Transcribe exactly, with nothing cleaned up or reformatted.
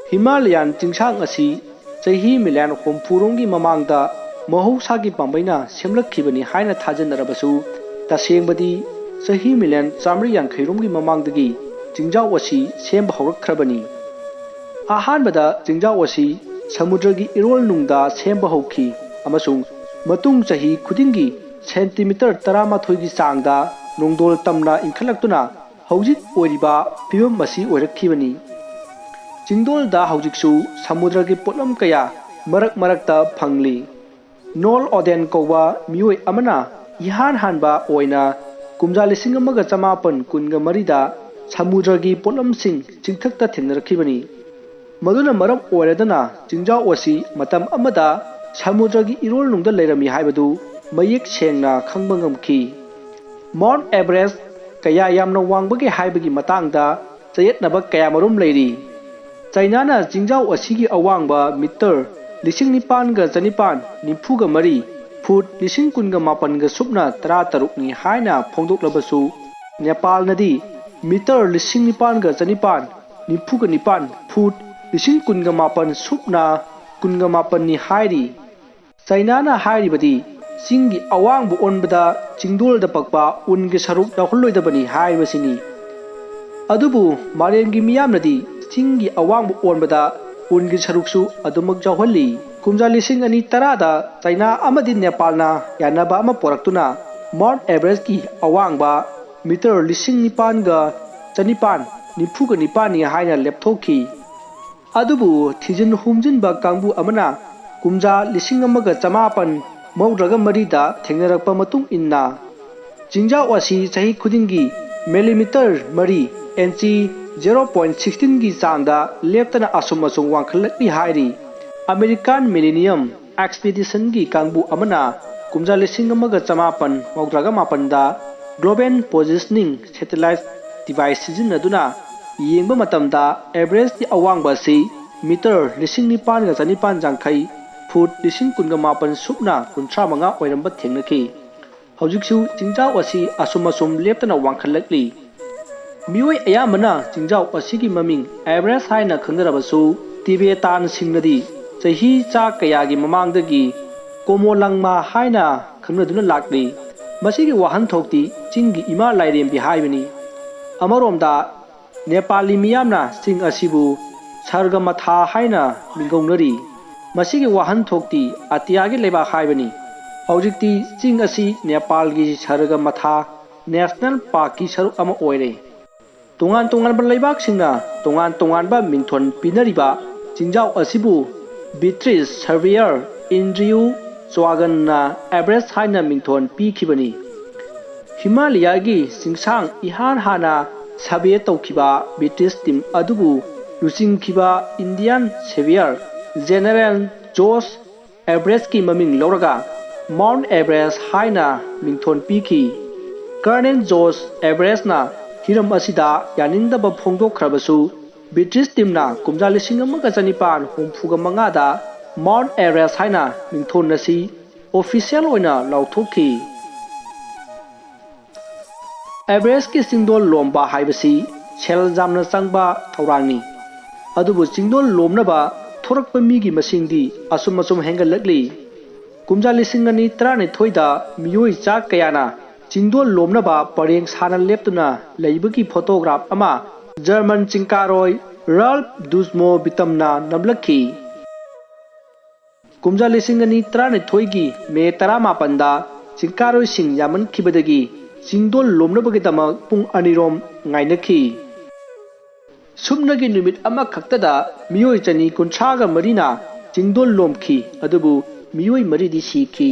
Himalayan ꯆꯤꯡꯁꯥꯡ ꯑꯁꯤ ꯆꯍꯤ million ꯍꯨꯝꯐꯨ ꯔꯣꯝꯒꯤ ꯃꯃꯥꯡꯗ ꯃꯍꯧꯁꯥꯒꯤ ꯄꯥꯝꯕꯩꯅ ꯁꯦꯝꯂꯛꯈꯤꯕꯅꯤ ꯍꯥꯏꯅ ꯊꯥꯖꯅꯔꯕꯁꯨ, ꯇꯁꯦꯡꯕꯗꯤ ꯆꯍꯤ ꯃꯤꯂꯤꯌꯟ ꯆꯥꯃꯔꯤ ꯌꯥꯡꯈꯩ ꯔꯣꯝꯒꯤ ꯃꯃꯥꯡꯗꯒꯤ ꯆꯤꯡꯖꯥꯎ ꯑꯁꯤ ꯁꯦꯝꯕ ꯍꯧꯔꯛꯈ꯭ꯔꯕꯅꯤ꯫ ꯑꯍꯥꯟꯕꯗ ꯆꯤꯡꯖꯥꯎ ꯑꯁꯤ ꯁꯃꯨꯗ꯭ꯔꯒꯤ ꯏꯔꯣꯜ ꯅꯨꯡꯗ ꯁꯦꯝꯕ ꯍꯧꯈꯤ ꯑꯃꯁꯨꯡ ꯃꯇꯨꯡ ꯆꯍꯤ ꯈꯨꯗꯤꯡꯒꯤ ꯁꯦꯟꯇꯤꯃꯤꯇꯔ ꯇꯔꯥꯃꯥꯊꯣꯏꯒꯤ ꯆꯥꯡꯗ ꯅꯣꯡꯗꯣꯜ ꯇꯝꯅ ꯏꯟꯈꯠꯂꯛꯇꯨꯅ ꯍꯧꯖꯤꯛ ꯑꯣꯏꯔꯤꯕ ꯐꯤꯕꯝ ꯑꯁꯤ ꯑꯣꯏꯔꯛꯈꯤꯕꯅꯤ꯫ ꯆꯤꯡꯗꯣꯜꯗ ꯍꯧꯖꯤꯛꯁꯨ ꯁꯃꯨꯗ꯭ꯔꯒꯤ ꯄꯣꯠꯂꯝ ꯀꯌꯥ ꯃꯔꯛ ꯃꯔꯛꯇ ꯐꯪꯂꯤ꯫ ꯅꯣꯜ ꯑꯣꯗꯦꯟ ꯀꯧꯕ ꯃꯤꯑꯣꯏ ꯑꯃꯅ ꯏꯍꯥꯟ ꯍꯥꯟꯕ ꯑꯣꯏꯅ ꯀꯨꯝꯖꯥ ꯂꯤꯁꯤꯡ ꯑꯃꯒ ꯆꯃꯥꯄꯟ ꯀꯨꯟꯒ ꯃꯔꯤꯗ ꯁꯃꯨꯗ꯭ꯔꯒꯤ ꯄꯣꯠꯂꯝꯁꯤꯡ ꯆꯤꯡꯊꯛꯇ ꯊꯦꯡꯅꯔꯛꯈꯤꯕꯅꯤ꯫ ꯃꯗꯨꯅ ꯃꯔꯝ ꯑꯣꯏꯔꯗꯅ ꯆꯤꯡꯖꯥꯎ ꯑꯁꯤ ꯃꯇꯝ ꯑꯃꯗ ꯁꯃꯨꯗ꯭ꯔꯒꯤ ꯏꯔꯣꯜꯅꯨꯡꯗ ꯂꯩꯔꯝꯃꯤ ꯍꯥꯏꯕꯗꯨ ꯃꯌꯦꯛ ꯁꯦꯡꯅ ꯈꯪꯕ ꯉꯝꯈꯤ꯫ ꯃꯥꯎꯟꯠ ꯑꯦꯚꯔꯦꯁ꯭ꯠ ꯀꯌꯥ ꯌꯥꯝꯅ ꯋꯥꯡꯕꯒꯦ ꯍꯥꯏꯕꯒꯤ ꯃꯇꯥꯡꯗ ꯆꯌꯦꯠꯅꯕ ꯀꯌꯥꯃꯔꯨꯝ ꯂꯩꯔꯤ꯫ ꯆꯥꯏꯅꯥꯅ ꯆꯤꯡꯖꯥꯎ ꯑꯁꯤꯒꯤ ꯑꯋꯥꯡꯕ ꯃꯤꯇꯔ ꯂꯤꯁꯤꯡ ꯅꯤꯄꯥꯟꯒ ꯆꯅꯤꯄꯥꯟ ꯅꯤꯐꯨꯒ ꯃꯔꯤ, ꯐꯨꯠ ꯂꯤꯁꯤꯡ ꯀꯨꯟꯒ ꯃꯥꯄꯟꯒ ꯁꯨꯞꯅ ꯇꯔꯥ ꯇꯔꯨꯛꯅꯤ ꯍꯥꯏꯅ ꯐꯣꯡꯗꯣꯛꯂꯕꯁꯨ, ꯅꯦꯄꯥꯜꯅꯗꯤ ꯃꯤꯇꯔ ꯂꯤꯁꯤꯡ ꯅꯤꯄꯥꯟꯒ ꯆꯅꯤꯄꯥꯟ ꯅꯤꯐꯨꯒ ꯅꯤꯄꯥꯟ, ꯐꯨꯠ ꯂꯤꯁꯤꯡ ꯀꯨꯟꯒ ꯃꯥꯄꯟ ꯁꯨꯞꯅ ꯀꯨꯟꯒ ꯃꯥꯄꯟꯅꯤ ꯍꯥꯏꯔꯤ꯫ ꯆꯥꯏꯅꯥꯅ ꯍꯥꯏꯔꯤꯕꯗꯤ ꯆꯤꯡꯒꯤ ꯑꯋꯥꯡꯕ ꯑꯣꯟꯕꯗ ꯆꯤꯡꯗꯣꯜꯗ ꯄꯛꯄ ꯎꯟꯒꯤ ꯁꯔꯨꯛ ꯌꯥꯎꯍꯜꯂꯣꯏꯗꯕꯅꯤ ꯍꯥꯏꯕꯁꯤꯅꯤ꯫ ꯑꯗꯨꯕꯨ ꯃꯥꯂꯦꯝꯒꯤ ꯃꯤꯌꯥꯝꯅꯗꯤ ꯆꯤꯡꯒꯤ ꯑꯋꯥꯡꯕ ꯑꯣꯟꯕꯗ ꯎꯟꯒꯤ ꯁꯔꯨꯛꯁꯨ ꯑꯗꯨꯃꯛ ꯌꯥꯎꯍꯜꯂꯤ꯫ ꯀꯨꯝꯖꯥ ꯂꯤꯁꯤꯡ ꯑꯅꯤ ꯇꯔꯥꯗ ꯆꯥꯏꯅꯥ ꯑꯃꯗꯤ ꯅꯦꯄꯥꯜꯅ ꯌꯥꯅꯕ ꯑꯃ ꯄꯨꯔꯛꯇꯨꯅ ꯃꯥꯎꯟꯠ ꯑꯦꯚꯔꯦꯁ꯭ꯠꯀꯤ ꯑꯋꯥꯡꯕ ꯃꯤꯇꯔ ꯂꯤꯁꯤꯡ ꯅꯤꯄꯥꯟꯒ ꯆꯅꯤꯄꯥꯟ ꯅꯤꯐꯨꯒ ꯅꯤꯄꯥꯟꯅꯤ ꯍꯥꯏꯅ ꯂꯦꯞꯊꯣꯛꯈꯤ꯫ ꯑꯗꯨꯕꯨ ꯊꯤꯖꯤꯟ ꯍꯨꯝꯖꯤꯟꯕ ꯀꯥꯡꯕꯨ ꯑꯃꯅ ꯀꯨꯝꯖꯥ ꯂꯤꯁꯤꯡ ꯑꯃꯒ ꯆꯃꯥꯄꯟ ꯃꯧꯗ꯭ꯔꯥꯒ ꯃꯔꯤꯗ ꯊꯦꯡꯅꯔꯛꯄ ꯃꯇꯨꯡ ꯏꯟꯅ, ꯆꯤꯡꯖꯥꯎ ꯑꯁꯤ ꯆꯍꯤ ꯈꯨꯗꯤꯡꯒꯤ ꯃꯤꯂꯤꯃꯤꯇꯔ ꯃꯔꯤ, ꯏꯟꯆꯤ zero point sixteenꯒꯤ ꯆꯥꯡꯗ ꯂꯦꯞꯇꯅ ꯑꯁꯨꯝ ꯑꯁꯨꯝ ꯋꯥꯡꯈꯠꯂꯛꯂꯤ ꯍꯥꯏꯔꯤ꯫ ꯑꯃꯦꯔꯤꯀꯥꯟ ꯃꯤꯂꯦꯅꯤꯌꯝ ꯑꯦꯛꯁꯄꯤꯗꯤꯁꯟꯒꯤ ꯀꯥꯡꯕꯨ ꯑꯃꯅ ꯀꯨꯝꯖꯥ ꯂꯤꯁꯤꯡ ꯑꯃꯒ ꯆꯃꯥꯄꯟ ꯃꯧꯗ꯭ꯔꯥꯒ ꯃꯥꯄꯟꯗ Global Positioning Satellite device ꯁꯤꯖꯤꯟꯅꯗꯨꯅ ꯌꯦꯡꯕ ꯃꯇꯝꯗ, ꯑꯦꯚꯔꯦꯁ꯭ꯠꯀꯤ ꯑꯋꯥꯡꯕ ꯑꯁꯤ ꯃꯤꯇꯔ ꯂꯤꯁꯤꯡ ꯅꯤꯄꯥꯟꯒ ꯆꯅꯤꯄꯥꯟ ꯌꯥꯡꯈꯩ, ꯐꯨꯠ ꯂꯤꯁꯤꯡ ꯀꯨꯟꯒ ꯃꯥꯄꯟ ꯁꯨꯞꯅ ꯀꯨꯟꯊ꯭ꯔꯥ ꯃꯉꯥ ꯑꯣꯏꯔꯝꯕ ꯊꯦꯡꯅꯈꯤ꯫ ꯍꯧꯖꯤꯛꯁꯨ ꯆꯤꯡꯖꯥꯎ ꯑꯁꯤ ꯑꯁꯨꯝ ꯑꯁꯨꯝ ꯂꯦꯞꯇꯅ ꯋꯥꯡꯈꯠꯂꯛꯂꯤ꯫ ꯃꯤꯑꯣꯏ ꯑꯌꯥꯝꯕꯅ ꯆꯤꯡꯖꯥꯎ ꯑꯁꯤꯒꯤ ꯃꯃꯤꯡ ꯑꯦꯚꯔꯦꯁ ꯍꯥꯏꯅ ꯈꯪꯅꯔꯕꯁꯨ, ꯇꯤꯕꯦꯇꯥꯟꯁꯤꯡꯅꯗꯤ ꯆꯍꯤ ꯆꯥ ꯀꯌꯥꯒꯤ ꯃꯃꯥꯡꯗꯒꯤ ꯀꯣꯃꯣꯂꯪꯃꯥ ꯍꯥꯏꯅ ꯈꯪꯅꯗꯨꯅ ꯂꯥꯛꯂꯤ꯫ ꯃꯁꯤꯒꯤ ꯋꯥꯍꯟꯊꯣꯛꯇꯤ ꯆꯤꯡꯒꯤ ꯏꯃꯥ ꯂꯥꯏꯔꯦꯝꯕꯤ ꯍꯥꯏꯕꯅꯤ꯫ ꯑꯃꯔꯣꯝꯗ, ꯅꯦꯄꯥꯂꯤ ꯃꯤꯌꯥꯝꯅ ꯆꯤꯡ ꯑꯁꯤꯕꯨ ꯁꯔꯒꯃꯊꯥ ꯍꯥꯏꯅ ꯃꯤꯡꯒꯧꯅꯔꯤ꯫ ꯃꯁꯤꯒꯤ ꯋꯥꯍꯟꯊꯣꯛꯇꯤ ꯑꯇꯤꯌꯥꯒꯤ ꯂꯩꯕꯥꯛ ꯍꯥꯏꯕꯅꯤ꯫ ꯍꯧꯖꯤꯛꯇꯤ ꯆꯤꯡ ꯑꯁꯤ ꯅꯦꯄꯥꯜꯒꯤ ꯁꯔꯒꯃꯊꯥ ꯅꯦꯁꯅꯦꯜ ꯄꯥꯔꯛꯀꯤ ꯁꯔꯨꯛ ꯑꯃ ꯑꯣꯏꯔꯦ꯫ ꯇꯣꯉꯥꯟ ꯇꯣꯉꯥꯟꯕ ꯂꯩꯕꯥꯛꯁꯤꯡꯅ ꯇꯣꯉꯥꯟ ꯇꯣꯉꯥꯟꯕ ꯃꯤꯡꯊꯣꯟ ꯄꯤꯅꯔꯤꯕ ꯆꯤꯡꯖꯥꯎ ꯑꯁꯤꯕꯨ ꯕ꯭ꯔꯤꯇꯤꯁ ꯁꯔꯚꯦꯌꯔ ꯑꯦꯟꯗ꯭ꯔꯤꯌꯨ ꯆ꯭ꯋꯥꯒꯟꯅ ꯑꯦꯚꯔꯦꯁ ꯍꯥꯏꯅ ꯃꯤꯡꯊꯣꯟ ꯄꯤꯈꯤꯕꯅꯤ꯫ ꯍꯤꯃꯥꯂꯌꯥꯒꯤ ꯆꯤꯡꯁꯥꯡ ꯏꯍꯥꯟ ꯍꯥꯟꯅ ꯁꯔꯚꯦ ꯇꯧꯈꯤꯕ ꯕ꯭ꯔꯤꯇꯤꯁ ꯇꯤꯝ ꯑꯗꯨꯕꯨ ꯂꯨꯆꯤꯡꯈꯤꯕ ꯏꯟꯗꯤꯌꯥꯟ ꯁꯔꯚꯦꯌꯔ ꯖꯦꯅꯔꯦꯜ ꯖꯣꯔꯖ ꯑꯦꯚꯔꯦꯁꯀꯤ ꯃꯃꯤꯡ ꯂꯧꯔꯒ ꯃꯥꯎꯟꯠ ꯑꯦꯚꯔꯦꯁ ꯍꯥꯏꯅ ꯃꯤꯡꯊꯣꯟ ꯄꯤꯈꯤ꯫ ꯀꯔꯅꯦꯜ ꯖꯣꯔꯖ ꯑꯦꯚꯔꯦꯁꯅ ꯍꯤꯔꯝ ꯑꯁꯤꯗ ꯌꯥꯅꯤꯡꯗꯕ ꯐꯣꯡꯗꯣꯛꯈ꯭ꯔꯕꯁꯨ, ꯕ꯭ꯔꯤꯇꯤꯁ ꯇꯤꯝꯅ ꯀꯨꯝꯖꯥ ꯂꯤꯁꯤꯡ ꯑꯃꯒ ꯆꯅꯤꯄꯥꯟ ꯍꯨꯝꯐꯨꯒ ꯃꯉꯥꯗ ꯃꯥꯎꯟꯠ ꯑꯦꯚꯔꯦꯁ ꯍꯥꯏꯅ ꯃꯤꯡꯊꯣꯟ ꯑꯁꯤ ꯑꯣꯐꯤꯁꯤꯌꯦꯜ ꯑꯣꯏꯅ ꯂꯥꯎꯊꯣꯛꯈꯤ꯫ ꯑꯦꯚꯔꯦꯁꯀꯤ ꯆꯤꯡꯗꯣꯜ ꯂꯣꯝꯕ ꯍꯥꯏꯕꯁꯤ ꯁꯦꯜ ꯌꯥꯝꯅ ꯆꯪꯕ ꯊꯧꯔꯥꯡꯅꯤ꯫ ꯑꯗꯨꯕꯨ ꯆꯤꯡꯗꯣꯜ ꯂꯣꯝꯅꯕ ꯊꯣꯔꯛꯄ ꯃꯤꯒꯤ ꯃꯁꯤꯡꯗꯤ ꯑꯁꯨꯝ ꯑꯁꯨꯝ ꯍꯦꯟꯒꯠꯂꯛꯂꯤ꯫ ꯀꯨꯝꯖꯥ ꯂꯤꯁꯤꯡ ꯑꯅꯤ ꯇꯔꯥꯅꯤꯊꯣꯏꯗ ꯃꯤꯑꯣꯏ ꯆꯥ ꯀꯌꯥꯅ ꯆꯤꯡꯗꯣꯜ ꯂꯣꯝꯅꯕ ꯄꯔꯦꯡ ꯁꯥꯅ ꯂꯦꯞꯇꯨꯅ ꯂꯩꯕꯒꯤ ꯐꯣꯇꯣꯒ꯭ꯔꯥꯐ ꯑꯃ ꯖꯔꯃꯟ ꯆꯤꯡꯀꯥꯔꯣꯏ ꯔꯥꯜꯐ ꯗꯨꯁꯃꯣ ꯕꯤꯇꯝꯅ ꯅꯝꯂꯛꯈꯤ꯫ ꯀꯨꯝꯖꯥ ꯂꯤꯁꯤꯡ ꯑꯅꯤ ꯇꯔꯥꯅꯤꯊꯣꯏꯒꯤ ꯃꯦ ꯇꯔꯥꯃꯥꯄꯟꯗ ꯆꯤꯡꯀꯥꯔꯣꯏꯁꯤꯡ ꯌꯥꯝꯃꯟꯈꯤꯕꯗꯒꯤ ꯆꯤꯡꯗꯣꯜ ꯂꯣꯝꯅꯕꯒꯤꯗꯃꯛ ꯄꯨꯡ ꯑꯅꯤꯔꯣꯝ ꯉꯥꯏꯅꯈꯤ꯫ ꯁꯨꯞꯅꯒꯤ ꯅꯨꯃꯤꯠ ꯑꯃꯈꯛꯇꯗ ꯃꯤꯑꯣꯏ ꯆꯅꯤ ꯀꯨꯟꯊ꯭ꯔꯥꯒ ꯃꯔꯤꯅ ꯆꯤꯡꯗꯣꯜ ꯂꯣꯝꯈꯤ, ꯑꯗꯨꯕꯨ ꯃꯤꯑꯣꯏ ꯃꯔꯤꯗꯤ ꯁꯤꯈꯤ꯫